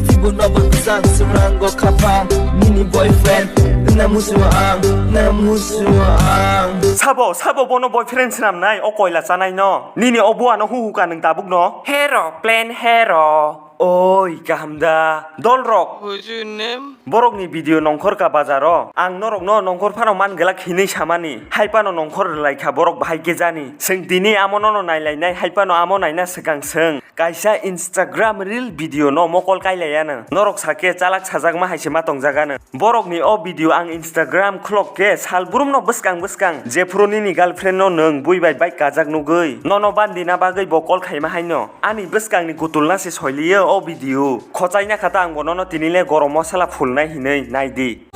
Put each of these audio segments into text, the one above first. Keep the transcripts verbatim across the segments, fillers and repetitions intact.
Tibu nobo sang serango kapang nini boyfriend na musuang na musuang. Sabo, sabo bono boyfriend swnamnai, o koila chanai no. Nini o buano huhuka nwng tabuk no. Hero, plain hero. Oi, kaham da. Dolrok. What's your name? Borokni video nongkhor ka bazaro. Ang norokno nongkhor phano man glak hinwi samani. Hai phano nongkhor rwlai kha borok bahai khe jani. Swng tini amo nono nailainai, hai phano amo naina swkang swng. Kaisa Instagram reel video no mokol kailaiya nwng. Norok sakhe chalak sajakma hai se ma tongjaga nwng. Borokni o video ang Instagram khulok khe sal brumno bwskang bwskang jephuru nini girlfriend no nwng bui bai bike kajak nugwi nono bandina bagwi bo call khaima haino. Ani bwskangni kutulna se soiliyo o video. Khochaina kha ta ang bo nono tini le gorom masala phulnai hinwi nai di.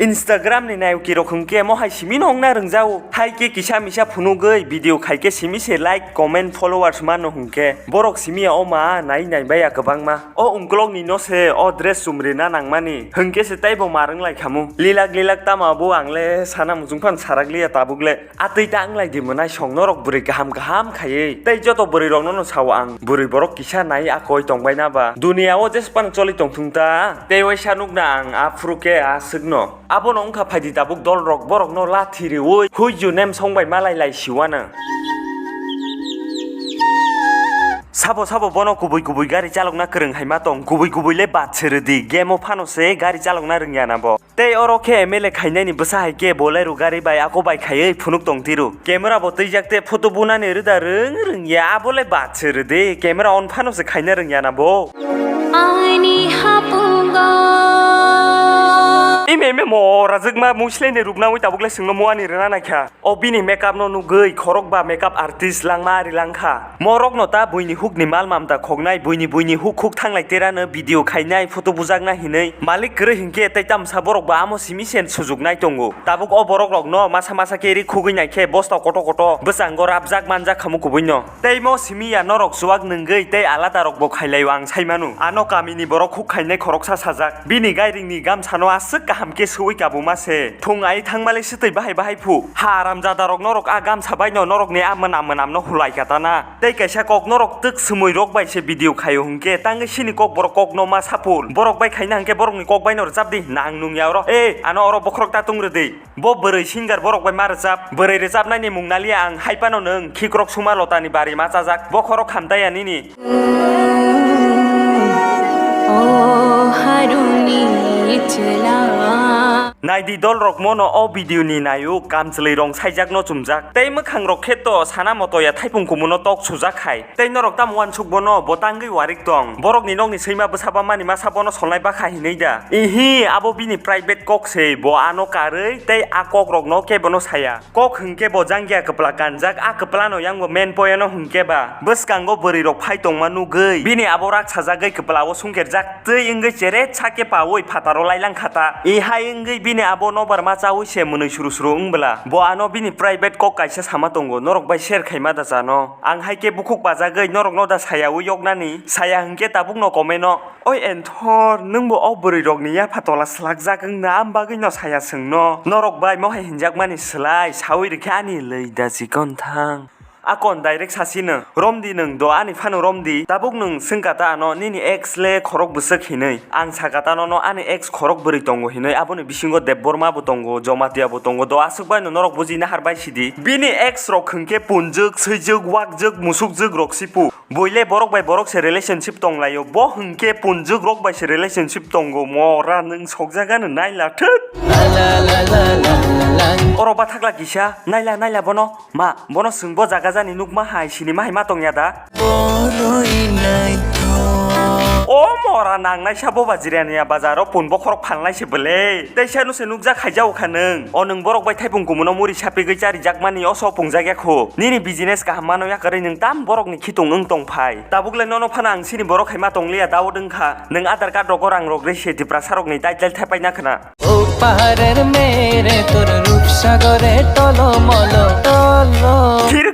Instagram ni nayuki rok hwnkhe mohai simi no wngna rwngjao. Hai khe kisa misa phunugwi video khai khe simi se like, comment, followers mano hwnkhe borok simi ya o ma nai nai baiya kwbangma. O ungkulok ni no se o dress chumrina nangmani hwnkhe se teibo ma rwnglai khamu. Lilak lilak tama bo ang le sana muchung phan sarak liya tabuk le. A twi ta wnglai di mwnai song norok bwrwi kaham kaham khaiwi. Tei joto bwrwi rokno no sao ang, bwrwi borok kisa nai a koi tongbaina ba. Duniya o jespan choli tongthung ta. Tei waisa nukna ang a phuru khe a swkno. Abono wngkha phaidi tabuk dol rok borokno lathi riwi huiju nem songbai malai lai siwana. Sabo sabo bono kubui kubui gari chalokna kwrwng hai ma tong, kubui kubui le bat se rwdi, game o phano se gari chalokna rwngya na bo. Tei oro khe M L A khainani bwsa hai khe bo le rugari bai ako bai khaiwi phunuk tong tiro. Camera bo twijak tei photo bunani rwda rwng rwngya abo le bat se rwdi. Camera on phano se khaina rwngya na bo. Ani hapungo. Ime ime mo rajwkma muisleni ruknawi tabuk le swngno muani rwna naikha. O bini makeup no nugwi khorok ba makeup artist langma ari langkha. Morok no ta buini huk ni mal mamta khoknai buini buini huk huk thanglai terano video khainai photo bujakna hinwi. Malik kwrwi hinkhe tei tamsa borok bo amo simi sen sujuknai tongo. Tabuk o borok rok no masa masa khe ri khugwi naikhe bosta koto koto bwskango rabjak manjak khamu kubui no. Tei mo simi ya norok chuwak nwngwi tei alada rok bo khailaio ang sai manu. Ano kami ni borok huk khainai khoroksa sajak. Bini gairing ni gamsa no aswk kaham khe suwi kabuma se. Thung ai thangmale swtwi bahai bahai phu. Ha aram jada rok norok a gamsa bai no norok ni a mwnam mwnam no hulai kata na. Tei kaisa kok norok twk swmwi rok bai se video khaio hwnkhe tangwi sini kok borok kok no ma sapul. Borok bai khaina hwnkhe borok ni kok bai no rwchap di nang nung ya oro. E ano oro bokhorok ta tung rwdi. Bo bwrwi singer borok bai ma rwchap. Bwrwi rwchapnai ni mung naliya ang hai phano nwng khikrok suma lotani bari ma chajak. Bokhorok hamtaiya nini. O haruni chwla. Naidi dol rok mono o video ni nayo kamchwlwi rong saijak no chumjak. Tei mwkhang rok khe to sana motoya thaipung kumu no tok sujak hai. Tei norok tamo uansuk bono bo tangwi warik tong. Borok ni nok ni swima bwsa ba mani masa bono solnai bakha hinwi da. Ihi abo bini private kok se bo ano karwi tei a kok rok no kebo no saya. Kok hwnkhe bo jangya kwpla kanjak, a kwpla no yang bo men poyano hwnkhe ba bwskango bwrwi rok phai tongma nugwi bini abo rak sajagwi kwpla o sungkerjak twi wngwi cheret sakhe pawi phataro lailang khata. Ihai wngwi bini abo nobar ma chawi se mwnwi suru suru wng bwla bo ano bini private kok kaisa sama tongo, norok bai share khaima da chano. Ang hai khe bukhuk bajagwi norok no da sayawi yoknani, saya hwnkhe tabuk no comment o. Oi Enthor, nwngbo o bwrwi rokni yapha tola swlakjak wngna, am bagwi no saya chwngno? Norok bai mohai hinjakmani slai sawi rwkhe ani lwi da chikon thang. Akon direct sasi nwng, romdi nwng do ani phano romdi, tabuk nwng swngkata ano nini ex le khorok bwswk hinwi. Ang sakata nono ani ex khorok bwrwi tongo hinwi, aboni bisingo Debbarma bo tongo, Jamatia bo tongo, do aswk bai no norok buji nahar bai sidi. Bini ex rok hwnkhe punjwk, swijwk, wakjwk, musukjwk rok sipu. Buile borok bai borok se relationship tonglaio, bo hwnkhe punjwk rok bai se relationship tongo, mora nwng sokjagano naila thwk. Oro bathakla kisa, naila naila bono, ma, bono swng bo jaga jani nukma hai, sinima hai ma tongya da? O mora nang naisa boba jirania bazaro pun bokhorok phalnai se bwle. Teisa no se nukjak khaijao kha nwng. O nwng borok bai thaipung kumuno muri sapigwi charijakmani o so pungjak ya kho. Nini business kaham mano yakarwi nwng tam borokni khitung wng tong phai. Tabuk le nono phano ang sini borok hai ma tong liya, Daud wng kha. Nwng Aadhaar card rogo rang rok rwi se Tiprasa rokni title thepai na khna. O paharer mere tor rupsagore tolo molo tolo. Thir